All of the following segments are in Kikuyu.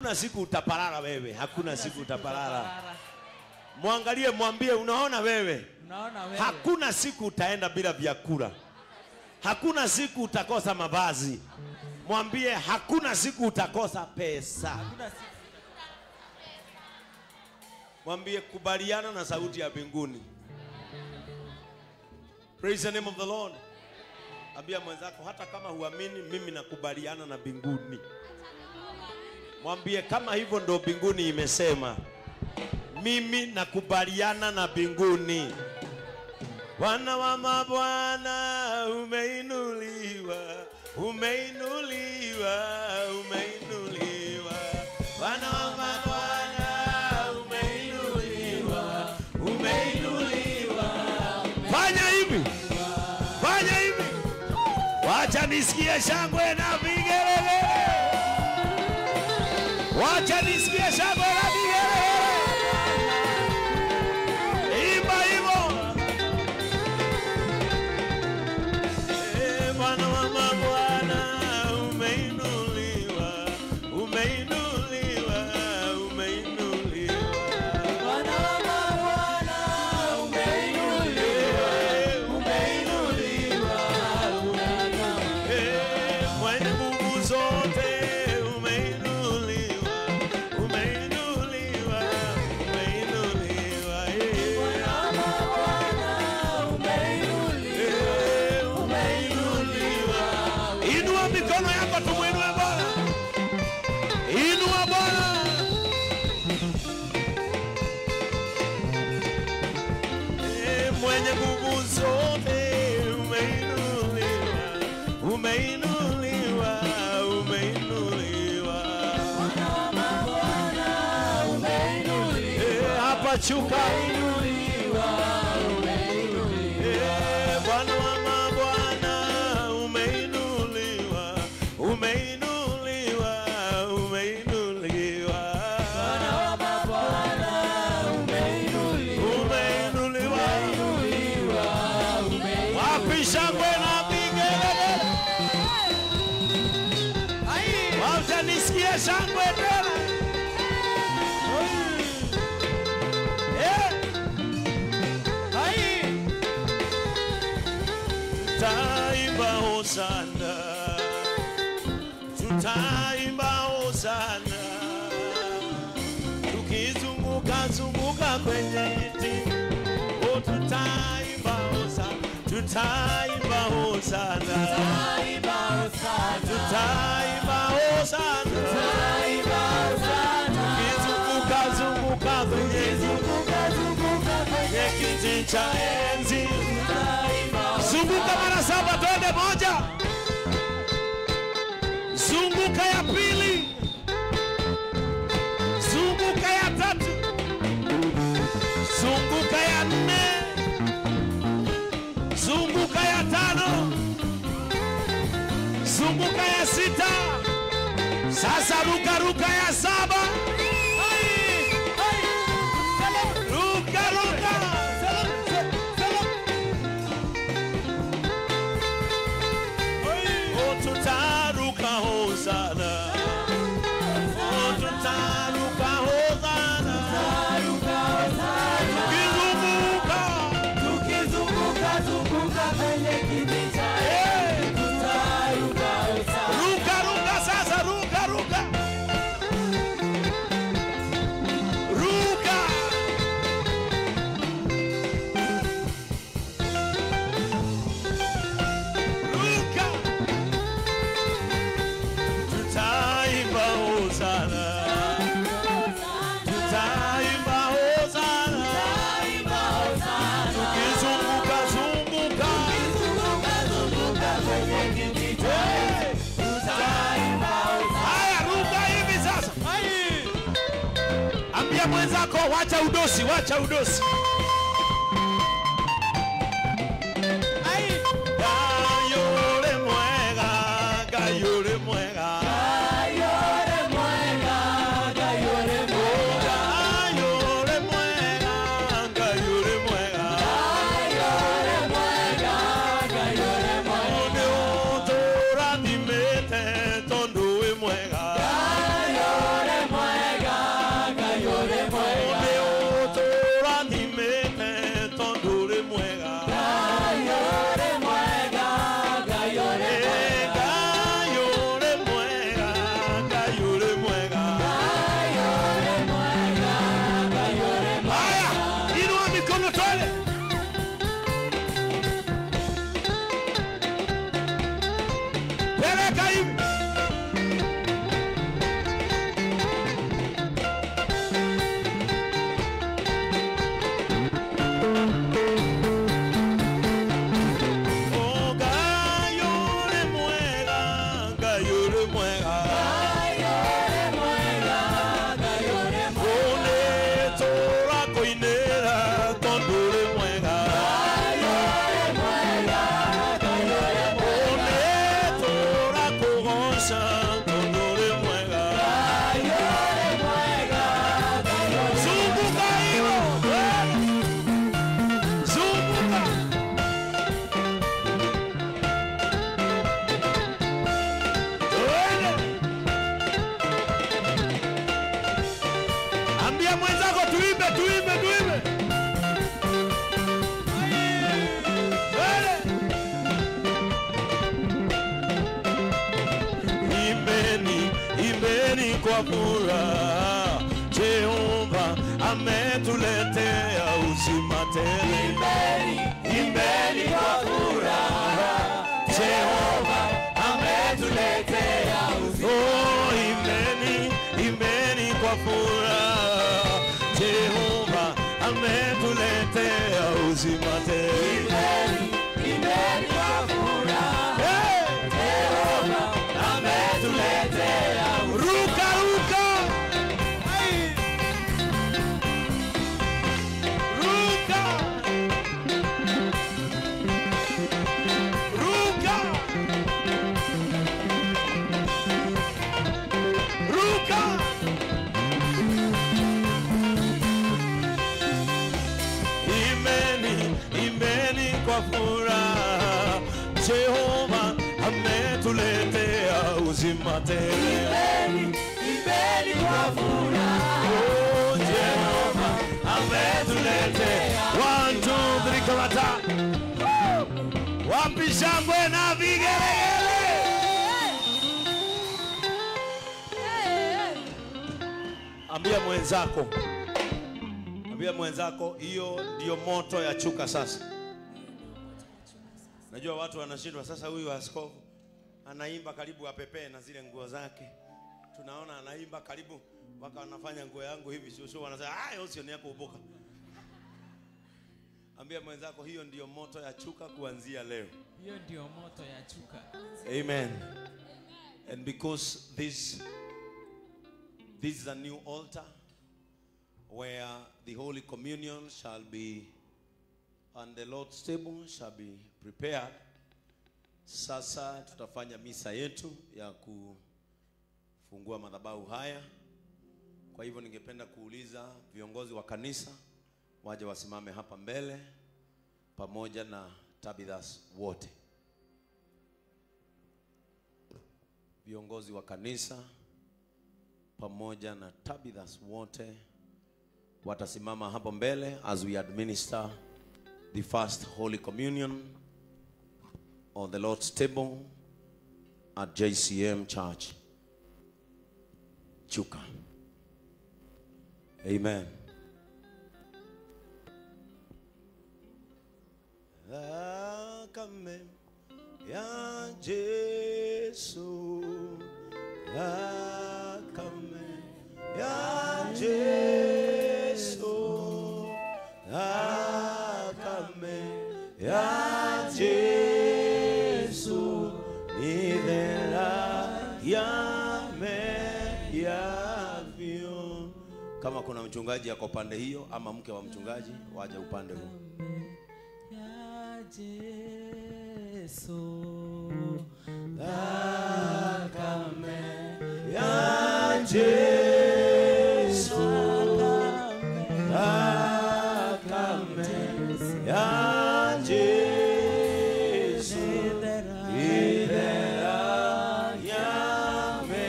Hakuna siku utaparara wewe, hakuna siku utaparara. Mwangalie, mwambie unaona wewe. Unaona wewe. Hakuna siku utaenda bila vyakula. Hakuna siku utakosa mavazi. Mwambie hakuna siku utakosa pesa. Hakuna siku. Mwambie kubaliana na sauti ya mbinguni. Praise the name of the Lord. Ambia mwenzako hata kama huamini, mimi nakubaliana na mbinguni. Mwambie kama hivyo ndo mbinguni imesema, mimi nakubaliana na mbinguni. Bwana wa mabwana umeinuliwa, umeinuliwa, umeinuliwa. Bwana wa mabwana umeinuliwa, umeinuliwa. Fanya hivi, fanya hivi. Wacha nisikie shangwe na vigelegele. Wacha nisikie shangwe na vigelegele. Imba hivyo. Bwana wa mabwana umeinuliwa, umeinuliwa, umeinuliwa. Bwana wa mabwana umeinuliwa, umeinuliwa, umeinuliwa. Mwenye nguvu zote umeinuliwa, umeinuliwa, umeinuliwa. Bwana wa mabwana umeinuliwa, umeinuliwa. Inua mikono yako tumuinue Bwana. Inua Bwana. Mwenye nguvu zote umeinuliwa, umeinuliwa, umeinuliwa. Bwana wa mabwana umeinuliwa, Hapa chuka. umeinuliwa, umeinuliwa. Bwana wa mabwana umeinuliwa, umeinuliwa, umeinuliwa. Bwana wa mabwana umeinuliwa, Umeinuliwa. umeinuliwa, umeinuliwa. Wapi shangwe na vigelegele? Wacha nisikie shangwe tena. Tutaimba hosana, tutaimba hosana, tukizunguka zunguka kwenye kiti. Oh, tutaimba hosana, tutaimba hosana, Tutaimba hosana, tutaimba hosana, tutaimba hosana. tukizunguka zunguka kwenye Zunguka, zunguka kwenye kiti cha enzi. tutaimba Zunguka mara saba, twende moja. Zunguka ya pili. Zunguka ya tatu. Zunguka ya nne. Zunguka ya tano. Zunguka ya sita. Sasa ruka ruka ya saba. Ruka ruka. Oh, tutaruka hosana. Oh, tutaruka hosana. Tukizunguka. Tukizunguka, zunguka kwenye kiti cha enzi. Tutaruka hosana. Ruka ruka sasa, ruka ruka. Ruka. Ruka. Tutaimba hosana. Tutaimba hosana. Tutaimba hosana. Tukizunguka zunguka. Zunguka, zunguka kwenye kiti cha enzi. Tutaimba hosana. Haya, ruka hivi sasa. Ambia mwenzako wacha udosi, wacha udosi. Gayore mwega, gayore mwega. Gayore mwega, gayore mwega. Gayore mwega, gayore mwega. Gayore mwega, gayore mwega. Nĩ ũtũrathimĩte tondũ wĩ mwega. Gayore mwega. Tũrakũinĩra tondũ ũrĩ mwega. Nĩ tũrakũgoca tondũ ũrĩ mwega. Zunguka hiyo. Zunguka. Twende. Ambia mwenzako tuimbe, tuimbe, tuimbe. Twende. Imbeni, imbeni kwa furaha, Jehova ametuletea uzima tele. Imbeni kwa furaha, Jehova ametuletea uzima. Oh, imbeni, imbeni kwa furaha, Jehova ametuletea uzima tele. Imbeni kwa furaha, Hey! Jehova ametuletea uzima. Ruka, ruka. Ruka. Ruka. Ruka. Imbeni, imbeni kwa furaha, Jehova ametuletea uzima tele. Imbeni, imbeni kwa furaha, Oh, Jehova ametuletea. 1, 2, 3, kamata. Wapi shangwe na vigelegele? Ambia mwenzako, ambia mwenzako, hiyo ndio moto ya Chuka sasa. Najua watu wanashindwa sasa, huyu askofu anaimba karibu apepee na zile nguo zake. Tunaona anaimba karibu mpaka anafanya nguo yangu hivi, sio wanasema ah, sio ni yako uboka. Ambia mwenzako hiyo ndio moto ya Chuka kuanzia leo. Hiyo ndio moto ya Chuka. Amen. And because this is a new altar where the Holy Communion shall be and the Lord's table shall be prepared. Sasa tutafanya misa yetu ya kufungua madhabahu haya. Kwa hivyo ningependa kuuliza viongozi wa kanisa waje wasimame hapa mbele pamoja na Tabithas wote. Viongozi wa kanisa pamoja na Tabithas wote watasimama hapo mbele as we administer the first Holy Communion on the Lord's table at JCM Church, Chuka. Amen. Thakame ya Jesu, thakame ya Jesu, thakame ya Jesu, nithera yame yavyo. Kama kuna mchungaji ako pande hiyo ama mke wa mchungaji waje upande huu. Ya Jesu, Thakame ya Jesu, thakame ya Jesu, ithera yame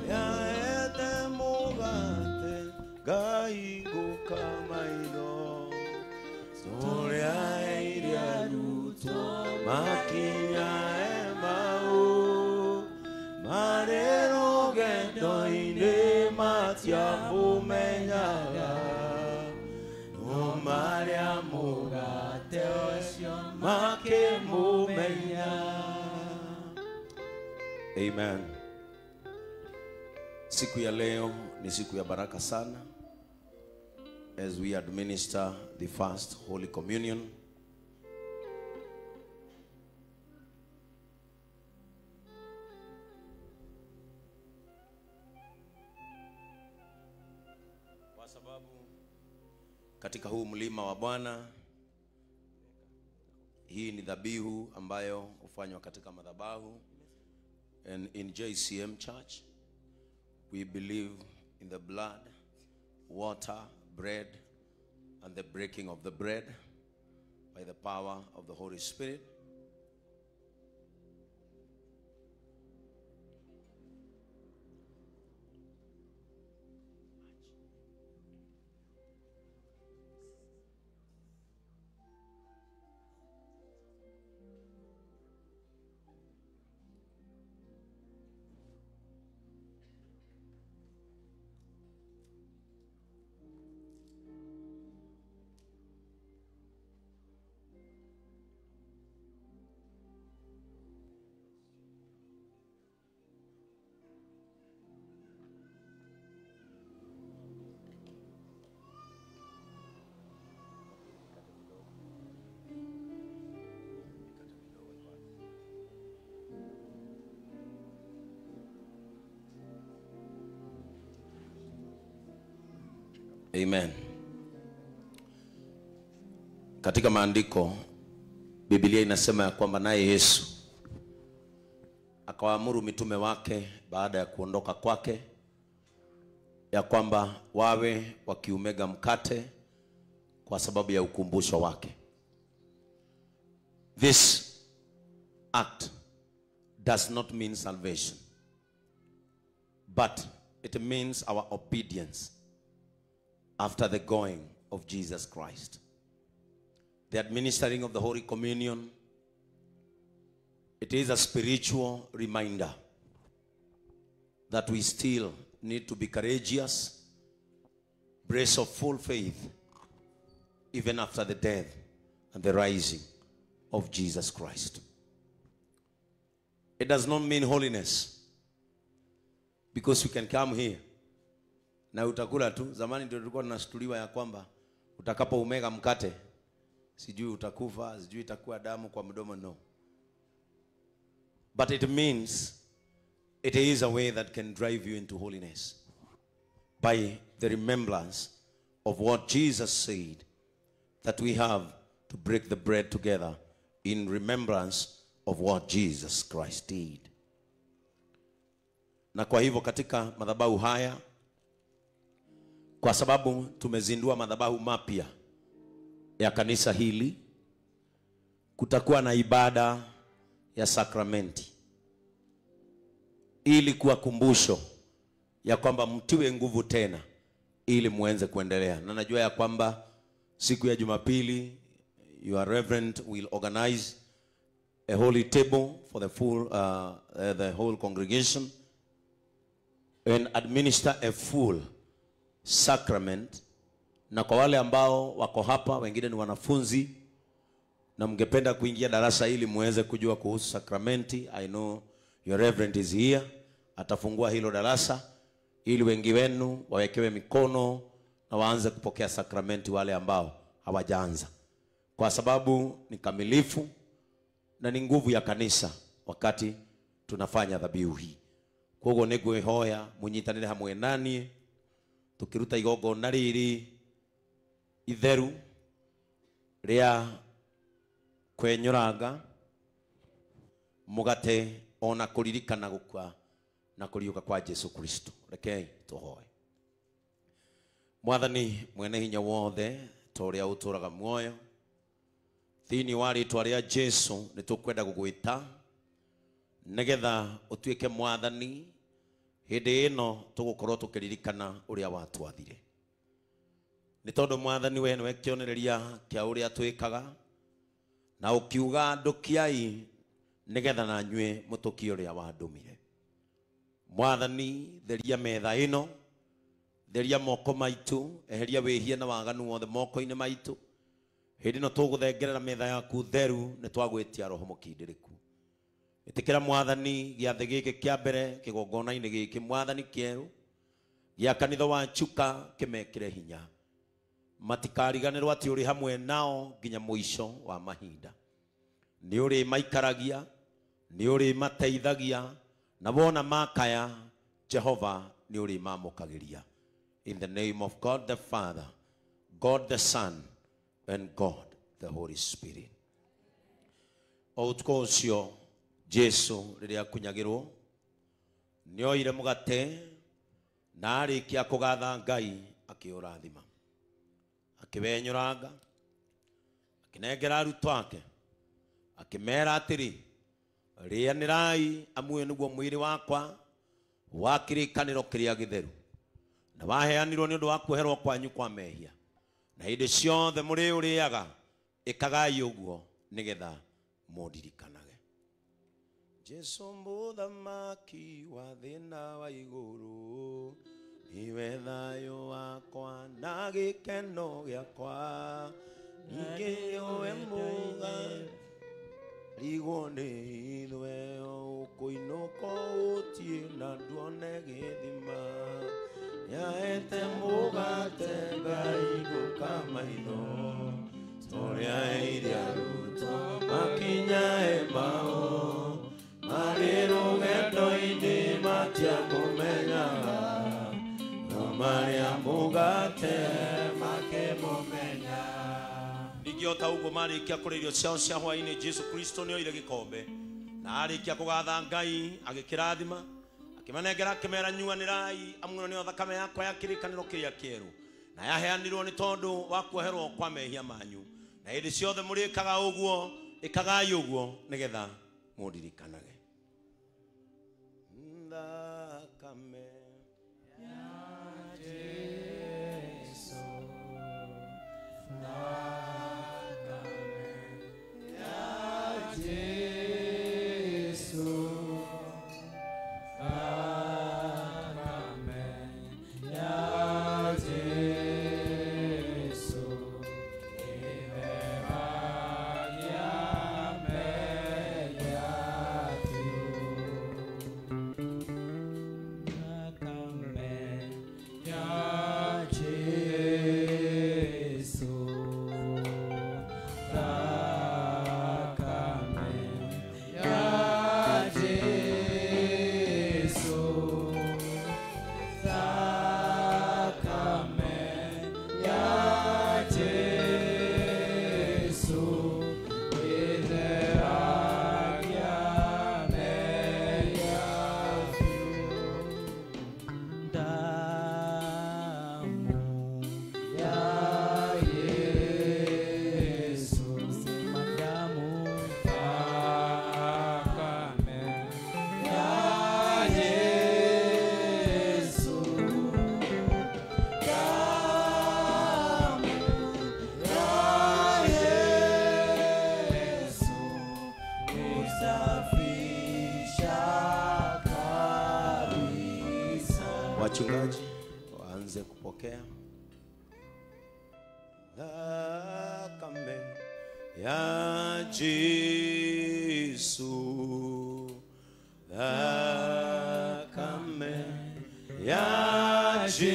yaete mugate ngaingũka maitho tũrĩa iria rutwo makinya Emau marĩ rũgendo-inĩ matiamũmenyaga no marĩa mũgate ũcio makĩmũmenya. Amen. Siku ya leo ni siku ya baraka sana as we administer the first Holy Communion. Kwa sababu Katika huu mlima wa Bwana, hii ni dhabihu ambayo hufanywa katika madhabahu. And in JCM Church, we believe in the blood, water, bread, and the breaking of the bread by the power of the Holy Spirit. Amen. Katika maandiko Biblia inasema ya kwamba naye Yesu akawaamuru mitume wake baada ya kuondoka kwake ya kwamba wawe wakiumega mkate kwa sababu ya ukumbusho wake. This act does not mean salvation, but it means our obedience after the going of Jesus Christ. The administering of the Holy Communion, it is a spiritual reminder that we still need to be courageous, brace of full faith, even after the death and the rising of Jesus Christ. It does not mean holiness, because you can come here na utakula tu. Zamani ndio tulikuwa tunashtuliwa ya kwamba utakapo umega mkate sijui utakufa, sijui itakuwa damu kwa mdomo. No. But it means it is a way that can drive you into holiness by the remembrance of what Jesus said, that we have to break the bread together in remembrance of what Jesus Christ did. Na kwa hivyo katika madhabahu haya, kwa sababu tumezindua madhabahu mapya ya kanisa hili, kutakuwa na ibada ya sakramenti ili kuwa kumbusho ya kwamba mtiwe nguvu tena ili muenze kuendelea. Na najua ya kwamba siku ya Jumapili your reverend will organize a holy table for the full the whole congregation and administer a full sacrament. Na kwa wale ambao wako hapa, wengine ni wanafunzi na mngependa kuingia darasa ili muweze kujua kuhusu sakramenti, I know your reverend is here, atafungua hilo darasa ili wengi wenu wawekewe mikono na waanze kupokea sakramenti, wale ambao hawajaanza, kwa sababu ni kamilifu na ni nguvu ya kanisa wakati tunafanya dhabihu hii. Koguo nĩngwĩhoya mũnyitanĩre hamwe naniĩ tukiruta igongona rĩrĩ itheru rĩa kwenyũranga mũgate ona kũririkana gũkua na kũriũka kwa Jesu Kristo. Rekei tũhoe. Mwathani mwene hinya wothe, ta ũrĩa ũtũũraga muoyo, thĩinĩ wa rĩtwa rĩa Jesu nĩtũkwenda gũgwĩta nĩgetha ũtuĩke mwathani hĩndĩ ĩno tũgũkorwo tũkĩririkana ũrĩa watwathire. Nĩ tondũ mwathani we nĩwe kĩonereria kĩa ũrĩa twĩkaga, na ũkiuga ndũkiai nĩgetha na nyuĩ mũtũkie ũrĩa wandũmire. Mwathani, theria metha ĩno, theria moko maitũ, eheria wĩhia na waganu wothe moko-inĩ maitũ. Hĩndĩ ĩno tũgũthengerera metha yaku theru, nĩ twagwĩtia roho mũkindĩrĩku. Ĩtĩkĩra mwathani gĩathĩ gĩkĩ kĩa mbere kĩgongona-inĩ gĩkĩ mwathani kĩerũ gĩa kanitha wa Chuka kĩmekĩre hinya, matikariganĩrwo atĩ ũrĩ hamwe nao nginya mũico wa mahinda. Nĩ ũrĩ maikaragia, nĩ ũrĩ mateithagia, na wona makaya Jehova nĩ ũrĩ mamũkagĩria. In the name of God the Father, God the Son, and God the Holy Spirit. O ũtukũ ũcio Jesu rĩrĩa akunyagĩrwo nĩoire mũgate na arĩkia kũgatha Ngai akĩũrathima, akĩwenyũranga, akĩnengera arutwo ake, akĩmera atĩrĩ, rĩanĩrai amu ũyũ nĩguo mwĩrĩ wakwa wa kĩrĩkanĩro kĩrĩa gĩtheru, na waheanirwo nĩ ũndũ wa kuoherwo kwanyu kwa mehia, na hĩndĩ ciothe mũrĩũrĩaga ĩkagai ũguo nĩgetha mũndirikanage. Jesu mũthamaki wa thĩna wa igũrũ, niwe thayũ wakwa na gĩkeno gĩakwa, ningĩ ũwe mũga rigwo nĩ ithwe, ũkũinũka ũtiĩ na nduone gĩthima, nĩaete mũgate Ngai ngũka maitho, torĩa heire arutwo makinya Emau, marĩ rũgendo-inĩ matiakũmenyaga, no marĩa mũgate makĩmũmenya. Ningĩ o ta ũguo marĩkia kũrĩa irio ciao cia hwaĩ-inĩ, Jesu Kristo nĩoire gĩkombe na arĩkia kũgatha Ngai agĩkĩrathima, akĩmanengera akĩmera, nyuanĩrai amu ĩno nĩyo thakame yakwa ya kĩrĩkanĩro kĩrĩa kĩerũ, na yaheanirwo nĩ tondũ wa kuoherwo kwa mehia manyu, na hĩndĩ ciothe mũrĩkaga ũguo ĩkagai ũguo nĩgetha mũndirikanage. Thakame ya Jesu, thakame ya Jesu, thakame ya Jesu, ĩtheragia mehia biũ. Thakame ya Jesu, thakame ya Jesu, thakame ya Jesu, ĩtheragia mehia biũ. Damu ya Yesu, sema damu, thakame ya Yesu, damu ya Yesu, husafisha kabisa. Wachungaji waanze kupokea thakame ya Jesu, thakame ya Jesu,